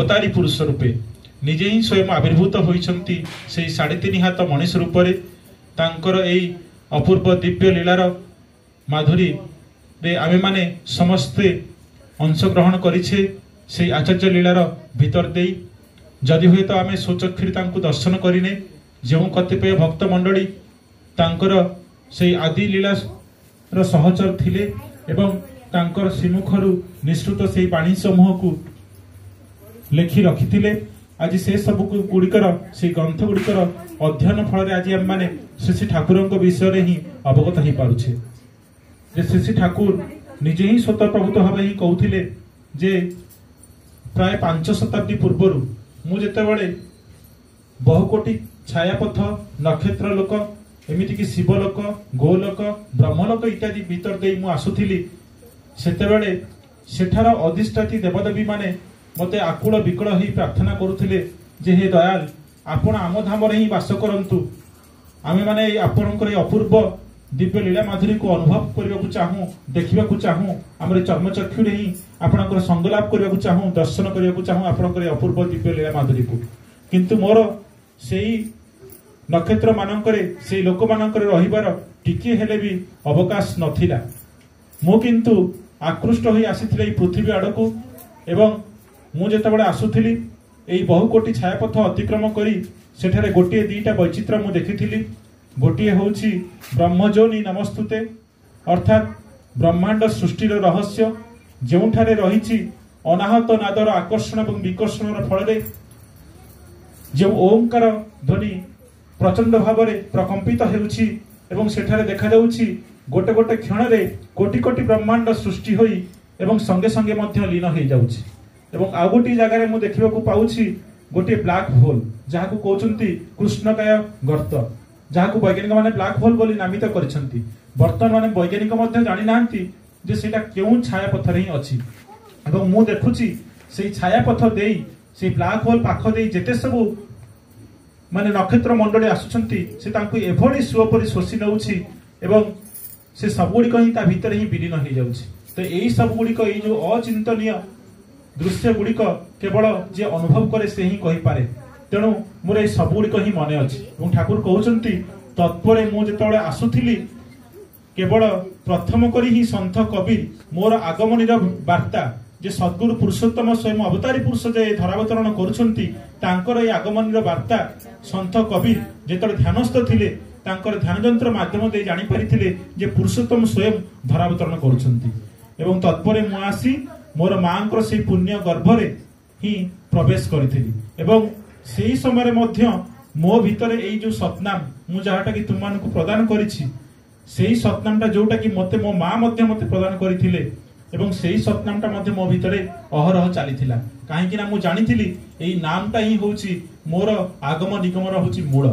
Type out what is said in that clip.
ଅବତାରୀ ପୁରୁଷ ରୂପେ ନିଜେ ହିଁ ସ୍ୱୟଂ ଆବିର୍ଭୂତ ହୋଇଛନ୍ତି ସେଇ 3.5 ହାତ ମଣିଷ ରୂପରେ। ତାଙ୍କର ଏଇ ଅପୂର୍ବ ଦିବ୍ୟ ଲୀଳାର ମାଧୁରୀରେ ଆମେମାନେ ସମସ୍ତେ ଅଂଶଗ୍ରହଣ କରିଛେ ସେଇ ଆଚାର୍ଯ୍ୟ ଲୀଳାର ଭିତର ଦେଇ। ଯଦି ହୁଏତ ଆମେ ସ୍ୱଚକ୍ଷୁରେ ତାଙ୍କୁ ଦର୍ଶନ କରିନେ, ଯେଉଁ କତିପୟ ଭକ୍ତମଣ୍ଡଳୀ ତାଙ୍କର ସେଇ ଆଦି ଲୀଳାର ସହଚର ଥିଲେ ଏବଂ ତାଙ୍କର ଶ୍ରୀମୁଖରୁ ନିଃସୃତ ସେଇ ବାଣୀ ସମୂହକୁ ଲେଖି ରଖିଥିଲେ, ଆଜି ସେ ସବୁ ଗୁଡ଼ିକର ସେଇ ଗ୍ରନ୍ଥ ଗୁଡ଼ିକର ଅଧ୍ୟୟନ ଫଳରେ ଆଜି ଆମେମାନେ ଶ୍ରୀ ଶ୍ରୀ ଠାକୁରଙ୍କ ବିଷୟରେ ହିଁ ଅବଗତ ହେଇପାରୁଛେ। ଯେ ଶ୍ରୀ ଶ୍ରୀ ଠାକୁର ନିଜେ ହିଁ ସ୍ୱତଃପ୍ରଭୂତ ଭାବେ ହିଁ କହୁଥିଲେ ଯେ ପ୍ରାୟ 5 ଶତାବ୍ଦୀ ପୂର୍ବରୁ ମୁଁ ଯେତେବେଳେ ବହୁକୋଟି ଛାୟାପଥ, ନକ୍ଷତ୍ର ଲୋକ, ଏମିତିକି ଶିବଲୋକ, ଗୋଲୋକ, ବ୍ରହ୍ମଲୋକ ଇତ୍ୟାଦି ଭିତର ଦେଇ ମୁଁ ଆସୁଥିଲି, ସେତେବେଳେ ସେଠାର ଅଧିଷ୍ଠାତୀ ଦେବଦେବୀମାନେ ମୋତେ ଆକୁଳ ବିକଳ ହେଇ ପ୍ରାର୍ଥନା କରୁଥିଲେ ଯେ ହେ ଦୟାଲ, ଆପଣ ଆମ ଧାମରେ ହିଁ ବାସ କରନ୍ତୁ, ଆମେମାନେ ଏଇ ଆପଣଙ୍କର ଏଇ ଅପୂର୍ବ ଦିବ୍ୟ ଲୀଳା ମାଧୁରୀକୁ ଅନୁଭବ କରିବାକୁ ଚାହୁଁ, ଦେଖିବାକୁ ଚାହୁଁ, ଆମର ଚର୍ମଚକ୍ଷୁରେ ହିଁ ଆପଣଙ୍କର ସଙ୍ଗଲାଭ କରିବାକୁ ଚାହୁଁ, ଦର୍ଶନ କରିବାକୁ ଚାହୁଁ ଆପଣଙ୍କର ଏଇ ଅପୂର୍ବ ଦିବ୍ୟ ଲୀଳା ମାଧୁରୀକୁ। କିନ୍ତୁ ମୋର ସେଇ ନକ୍ଷତ୍ର ମାନଙ୍କରେ, ସେଇ ଲୋକମାନଙ୍କରେ ରହିବାର ଟିକିଏ ହେଲେ ବି ଅବକାଶ ନଥିଲା। ମୁଁ କିନ୍ତୁ ଆକୃଷ୍ଟ ହୋଇ ଆସିଥିଲି ଏଇ ପୃଥିବୀ ଆଡ଼କୁ ଏବଂ ମୁଁ ଯେତେବେଳେ ଆସୁଥିଲି ଏଇ ବହୁ କୋଟି ଛାୟାପଥ ଅତିକ୍ରମ କରି ସେଠାରେ ଗୋଟିଏ ଦିଟା ବୈଚିତ୍ର୍ୟ ମୁଁ ଦେଖିଥିଲି। ଗୋଟିଏ ହେଉଛି ବ୍ରହ୍ମଯୋନି ନମସ୍ତୁତେ, ଅର୍ଥାତ୍ ବ୍ରହ୍ମାଣ୍ଡ ସୃଷ୍ଟିର ରହସ୍ୟ, ଯେଉଁଠାରେ ରହିଛି ଅନାହତ ନାଦର ଆକର୍ଷଣ ଏବଂ ବିକର୍ଷଣର ଫଳରେ ଯେଉଁ ଓଙ୍କାର ଧ୍ୱନି ପ୍ରଚଣ୍ଡ ଭାବରେ ପ୍ରକମ୍ପିତ ହେଉଛି ଏବଂ ସେଠାରେ ଦେଖାଯାଉଛି ଗୋଟେ ଗୋଟେ କ୍ଷଣରେ କୋଟି କୋଟି ବ୍ରହ୍ମାଣ୍ଡ ସୃଷ୍ଟି ହୋଇ ଏବଂ ସଙ୍ଗେ ସଙ୍ଗେ ମଧ୍ୟ ଲୀନ ହେଇଯାଉଛି। ଏବଂ ଆଉ ଗୋଟିଏ ଜାଗାରେ ମୁଁ ଦେଖିବାକୁ ପାଉଛି ଗୋଟିଏ ବ୍ଲାକ୍ ହୋଲ୍, ଯାହାକୁ କହୁଛନ୍ତି କୃଷ୍ଣକାୟ ଗର୍ତ୍ତ, ଯାହାକୁ ବୈଜ୍ଞାନିକମାନେ ବ୍ଲାକ୍ ହୋଲ୍ ବୋଲି ନାମିତ କରିଛନ୍ତି। ବର୍ତ୍ତମାନ ବୈଜ୍ଞାନିକ ମଧ୍ୟ ଜାଣିନାହାନ୍ତି ଯେ ସେଇଟା କେଉଁ ଛାୟାପଥରେ ହିଁ ଅଛି। ଏବଂ ମୁଁ ଦେଖୁଛି ସେଇ ଛାୟାପଥ ଦେଇ, ସେଇ ବ୍ଲାକ୍ ହୋଲ୍ ପାଖ ଦେଇ ଯେତେ ସବୁ ମାନେ ନକ୍ଷତ୍ର ମଣ୍ଡଳୀ ଆସୁଛନ୍ତି, ସେ ତାଙ୍କୁ ଏଭଳି ସୁଅ ପରି ଶୋଷି ନେଉଛି ଏବଂ ସେ ସବୁଗୁଡ଼ିକ ହିଁ ତା ଭିତରେ ହିଁ ବିଲୀନ ହେଇଯାଉଛି। ତ ଏଇ ସବୁଗୁଡ଼ିକ, ଏଇ ଯୋଉ ଅଚିନ୍ତନୀୟ ଦୃଶ୍ୟ ଗୁଡ଼ିକ କେବଳ ଯିଏ ଅନୁଭବ କରେ ସେ ହିଁ କହିପାରେ। ତେଣୁ ମୋର ଏଇ ସବୁଗୁଡ଼ିକ ହିଁ ମନେ ଅଛି। ଏବଂ ଠାକୁର କହୁଛନ୍ତି ତତ୍ପରେ ମୁଁ ଯେତେବେଳେ ଆସୁଥିଲି, କେବଳ ପ୍ରଥମ କରି ହିଁ ସନ୍ଥ କବୀର ମୋର ଆଗମନୀର ବାର୍ତ୍ତା, ଯେ ସଦ୍ଗୁରୁ ପୁରୁଷୋତ୍ତମ ସ୍ୱୟଂ ଅବତାରୀ ପୁରୁଷ ଯେ ଧରାବତରଣ କରୁଛନ୍ତି, ତାଙ୍କର ଏଇ ଆଗମନୀର ବାର୍ତ୍ତା ସନ୍ଥ କବୀର ଯେତେବେଳେ ଧ୍ୟାନସ୍ଥ ଥିଲେ, ତାଙ୍କର ଧ୍ୟାନଯନ୍ତ୍ର ମାଧ୍ୟମ ଦେଇ ଜାଣିପାରିଥିଲେ ଯେ ପୁରୁଷୋତ୍ତମ ସ୍ୱୟଂ ଧରାବତରଣ କରୁଛନ୍ତି। ଏବଂ ତତ୍ପରେ ମୁଁ ଆସି ମୋର ମାଙ୍କର ସେଇ ପୁଣ୍ୟ ଗର୍ଭରେ ହିଁ ପ୍ରବେଶ କରିଥିଲି। ଏବଂ ସେଇ ସମୟରେ ମଧ୍ୟ ମୋ ଭିତରେ ଏଇ ଯୋଉ ସତନାମ ମୁଁ ଯାହାଟା କି ତୁମମାନଙ୍କୁ ପ୍ରଦାନ କରିଛି, ସେଇ ସତନାମଟା ଯୋଉଟା କି ମତେ ମୋ ମା ମଧ୍ୟ ମତେ ପ୍ରଦାନ କରିଥିଲେ, ଏବଂ ସେଇ ସତନାମଟା ମଧ୍ୟ ମୋ ଭିତରେ ଅହରହ ଚାଲିଥିଲା। କାହିଁକି ନା ମୁଁ ଜାଣିଥିଲି ଏଇ ନାମଟା ହିଁ ହଉଛି ମୋର ଆଗମ ନିଗମର ହଉଛି ମୂଳ।